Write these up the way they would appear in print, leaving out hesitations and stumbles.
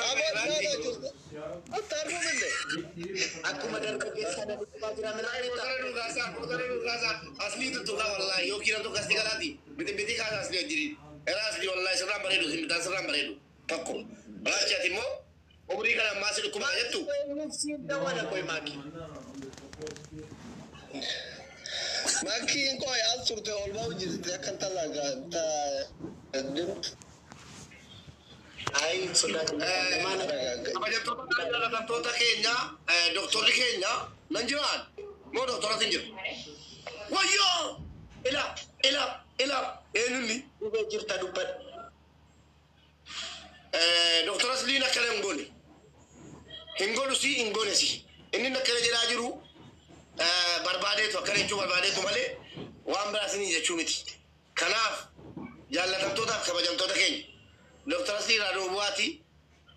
Aboo naata Attaarfu minde. Akkuma dargaggeessa na dhukkubaa jira minaan Motora nu kaasaa, motora nu kaasaa. Aslii tuttuqaa wallaahi yookiin namtu kasni kalaati. Biti biti kaasaa aslii wajjiniin. Era aslii wallaahi sirraan bareedu, simbitaan sirraan bareedu. Tokko. Raachi ati immoo umrii kana ammaa si dhukkubaa jettu. Dawwala qoy maaki. Makkiin qoy as turte ol ba'u jirti akka intala dimtu. Ay sodaachisa. Kabajamtoota jaallatamtoota keenya, doktorri keenya nan jiraan moo doktoratti hin jiru? Wayyoo! Ila ila ila eenyunni? Dhubee jirta dubbadhu. Doktora Asliin akkana hin goone. Hin godhu si hin goone si. Inni akkana jedhaa jiru barbaadeetu akkana jechuu barbaadeetu malee waan biraa isinii jechuu miti. Kanaaf jaallatamtootaaf kabajamtoota keenya. Doktora Aslii irraa bu'aati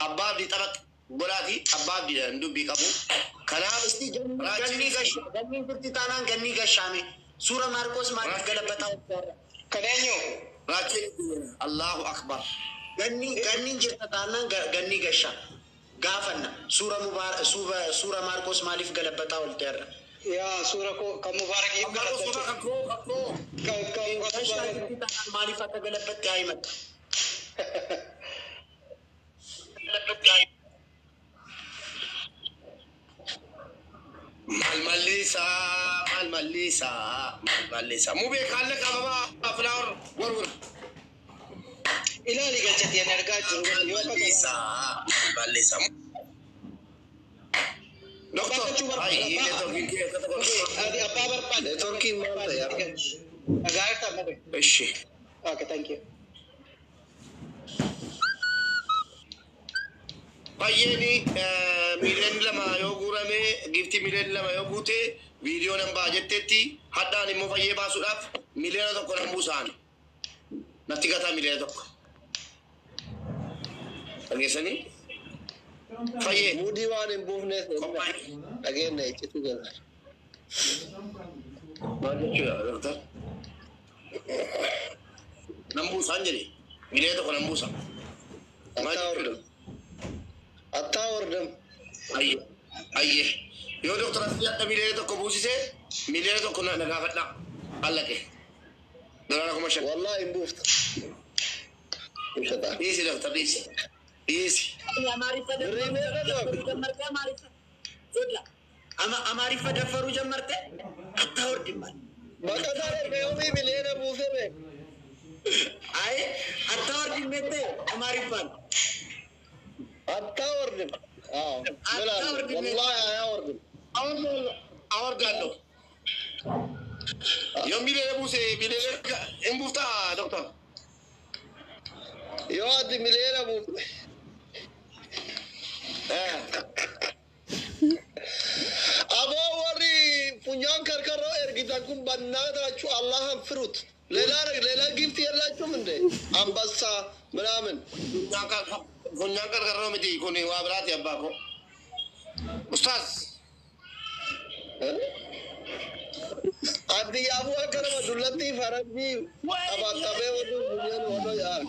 abbaa abdii xabaq godhaati abbaa abdiidhaan dubbii qabu. Kanaaf Ganni gashaa ganni jirti taanaan ganni gashaame. Suura Maarqos maaliif galabbataa obboorra? Kan eenyu? Raachee Allahu akbar. Ganni ganni jirta taanaan ganni gashaa. Gaafanna suura mubaara suura Maarqos maaliif galabbataa olteerra? Yaa suura koo kan Mubaarak Maarqos qofa kan koo kan koo. Kan kan Gashaa jirti taanaan maaliif akka galabbatte haa himatta? Maal mallisaa maal mallisaa maal mallisaa. Mubee kaalle qabama flower warwar. Ilaali galchatti ani argaa jiru. Maal Yoo mallisaa maal mallisaa. Doktor, ay networkiin kee akka tokko. Ati abbaa barbaade. Networkiin maal ta'e? Dhagaa jirtaa mube. Ishi. Okay, thank you. Baay'een miiliyoona 2 yoo guurame giftii miiliyoona 2 yoo guute viidiyoo nan ba'a jetteetti hadhaan immoo fayyee baasuudhaaf miiliyoona 1 nan buusaan. Natti gataa miiliyoona 1. Dhageessanii? Fayyee. Muudii waan hin buufneef Qophaa'e. dhageenya iccitu jala. Maal jechuudha doktar? Nan buusaan jedhe miiliyoona 1 nan buusa. Maal jechuudha? Attaa hordom. Ayyee. Ayyee. Yoo doktor asii hadha miiliyoona 1 buusise miiliyoona 1 na gaafadha. Allaqe. Doolaara 5,000. Wallaahi hin buufta. Ibsata. Dhiisi doktar dhiisi. Dhiisi. Birrii meeqa ጀመርተ አማሪፍ አማሪፈ ደፈሩ ጀመርተ አታወርድም አለ። Baqataa erga yoomii miliyoona buusee bee? አይ አታወርድም የተ አማሪፋን Attaa hordom. Wallaahi ayaa hordom. Awardaለሁ. Yoo miliyoona buuse miliyoona hin buuftaa doktar? Yoo ati miliyoona buufte. Aboo warri funyaan karkarroo ergitan kun በእናታችሁ አላህን ፍሩት። ሌላ ሌላ gift የላችሁም እንዴ? አንበሳ ምናምን። Funyaan qarqarroo miti kun waa biraati abbaa koo. Ustaaz. Addiyyaafuu akka nama dullattii faranjii qabattamee warri funyaan warra yaa.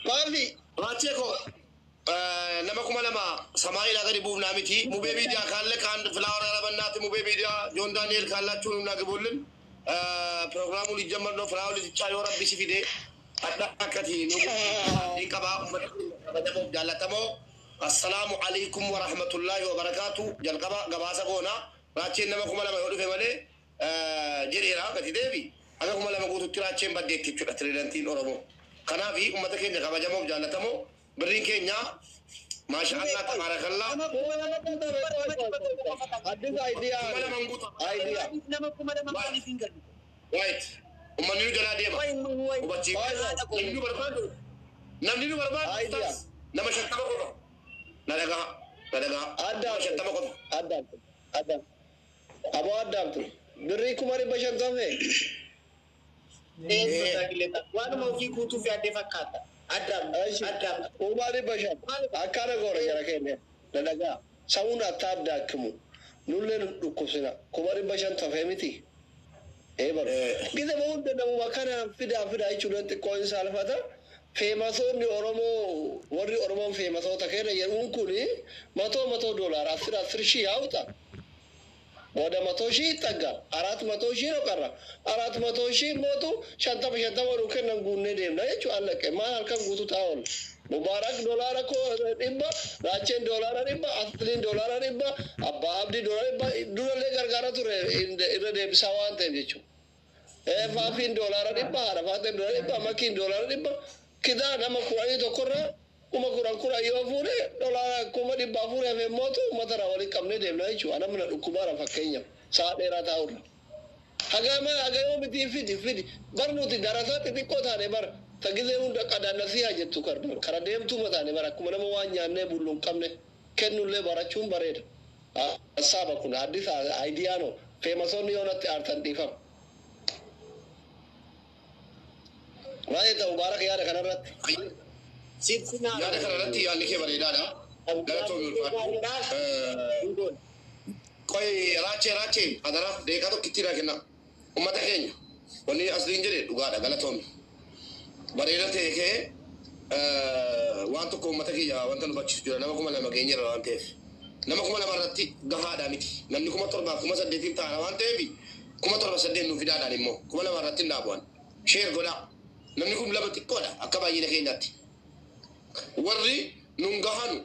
Maafi Raachee koo nama 2,000 samaayilaa gadi buufnaa miti. Mubee miidiyaa ካለ ከአንድ flower ያረበናት ሙቤ ሚዲያ ጆን ዳንኤል ካላችሁ ኑና ግቡልን። ፕሮግራሙ ሊጀመር ነው። ፍራው ልትጫ yoo rabbi si fide adda akkati nu qaba ummata kabajamoo jaallatamoo. Assalaamu alaikum wa rahmatullahi wa barakaatu. Jalqaba gabaasa goona. Raacheen nama 2,000 yoo dhufe malee jedheera gati deebi. Aga 2,000 guututti raacheen baddeetti jechuudha tiriidantiin Oromoo. Kanaaf ummata keenya kabajamoof jaallatamoo birriin keenya maasha Allah tabaarakallah. አዲስ idea 2,000 guutu. Idea Nama 2,000 maaliif hin galu? Right. Ummanni nu jalaa deema. Hubachiif. Namni nu barbaadu. Namni nu barbaadu. Idea. Nama 50 qofa. Na dhagaa. Na dhagaa. Nama 50 qofa. አዳምጡ አዳምጡ አቦ አዳምጡ birrii 500,000 tafe. Waanuma ofii guutuuf yaaddee fakkaata. Addaam addaam. 500,000 akkana goona jara keenya na dhagaa sa'uun atta addaakkimu nullee nu dhukkubsina 500,000 tafee miti ee baru gizema hunda namuma kana fidaa fidaa jechuudhaan xiqqoo hin saalfata. Famousoonni Oromoo, warri Oromoon famousoota keenya jedhuun kun መቶ መቶ ዶላር አስር አስር ሺህ ያውጣ። ወደ 100,000 ይጠጋል። 400,000 ነው ቀራ። 400,000 mootu shantama shantama nu kennan guunnee deemna jechuudha. Allaqe maal halkan guutuu taa'oon. Mubaarak $100, Raacheen $100, Asliin $100, Abbaa Abdii $100 durallee gargaara ture irra deebisaa waan ta'eef jechuudha. Faafiin $100, haadha faateen $100, Makiin $100, kidaa nama kudhanii tokkorraa 10,000 10,000 yoo fuune $400,000 hafee mootu uummata waliin qabnee deemna jechuudha. Namni na dhukkubaara fakkeenyaaf sa'a dheeraa taa'urra. Hagama hagayoo miti fidi fidi bar nuti darasaa xixiqqoo taane bar tagizee hunda qadaannasii haa jettu kara deemtuu taane bar akkuma nama waan nyaannee bullu hin qabne kennullee barachuun bareeda. Saaba kun addis idea ነው. Famousoonni yoo natti aartan dhiifama. Maal jetta Mubaarak yaada kanarratti? Yaada kanarratti yaadni kee bareedaadha. Galatoomii ulfaadhu. Qoy raachee raachee adara deeqaa tokkitti naa kenna. Uummata keenya wanni asliin jedhe dhugaadha galatoomi. Bareeda ta'e kee waan tokko uummata kiyya wanta nu barchiisu jira nama 2000 geenyerra waan ta'eef. Nama 2000 irratti gahaadha miti. Namni 7000 8000 ta'a waan ta'eef 7,000 8 nu fidaadhaan immoo 2000 irratti hin dhaabu'an. Share godhaa. Namni 2000 xiqqoodha akka baay'ina keenyaatti. Warri nun gahanu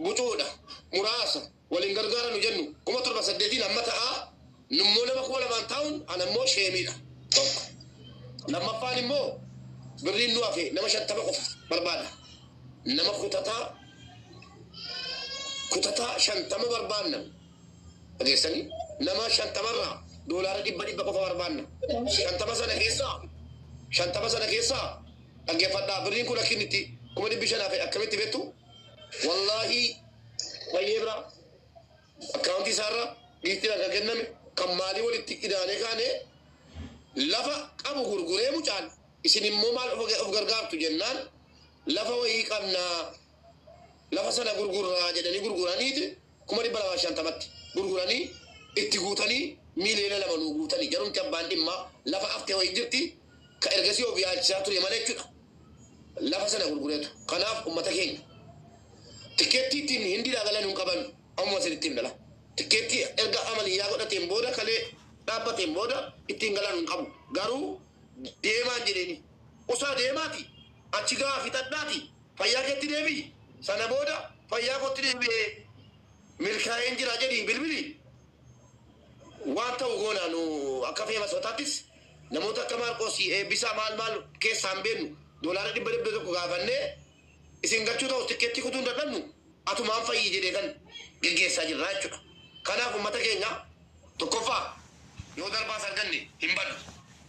bucuudha muraasa waliin gargaaranu jennu 7,000 8 amma ta'a nummoo nama 2000 taa'uun ana immoo shameiidha tokko. Lammaffaan immoo birriin nu hafe nama 50 qofa barbaada. Nama kutataa 50 barbaanna. Dhageessanii nama 50rraa $100 100 qofa barbaanna. 50 sana keessaa dhaggeeffadhaa birriin kun akkin itti 500,000 hafe akkamitti beektu? Wallaahi baay'ee bira akkaawuntii isaarra giiftiin akka kenname kan maalii walitti idaanee kaanee lafa qabu gurguree mucaan isin immoo maal of gargaartu jennaan lafa wayii qabnaa lafa sana gurgurraa jedhanii gurguraniiti 250,000tti gurguranii itti guutanii 2,000,000 nuu guutanii jarumti abbaan dhimmaa lafa haftee wayii jirti ka ergasii of yaalchisaa ture malee jechuudha. Lafa sana gurgureetu. Kanaaf uummata keenya tikeettii ittiin hindiidhaa galan hin qaban amma isinitti hin dhala. Tikeettii erga amaliyyaa godhateen booda kalee dhaabbateen booda ittiin galan hin qabu. Garuu deemaan jedheeni. Usaa deemaati. Achi gaa fixadhaati. Fayyaa keetti deebi'i. Sana booda fayyaa kootti deebi'ee milkaa'een jira jedhii bilbili. Waan ta'u goonaa nu akka famousotaattis namoota akka Maarqoos eebbisaa maal maal keessaan beennu $100 100 gaafannee isin galchuu ta'us tikkeettii kutuu hin dadhabnu atumaan fayyi jedhee kan geggeessaa jirra jechuudha. Kanaaf uummata keenya tokkoffaa yoo darbaas arganne hin badu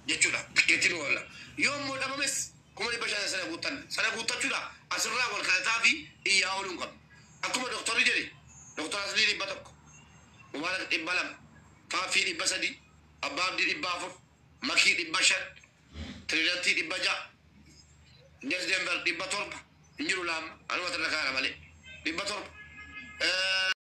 jechuudha. Tikkeettii nu oola. Yoo immoo dhabames 500,000 sana guuttan sana guuttachuudha asirraa wal kadhataa fi iyyaa ooluu hin qabnu. Akkuma doktorri jedhe doktor Aslii 100, Mubaarak 200, Faaffii 300, Abbaa Abdii 400, Makii 500, Tiriidantii 600, Jes Denver 700 hin jiru laama anuma irra kaara malee 700.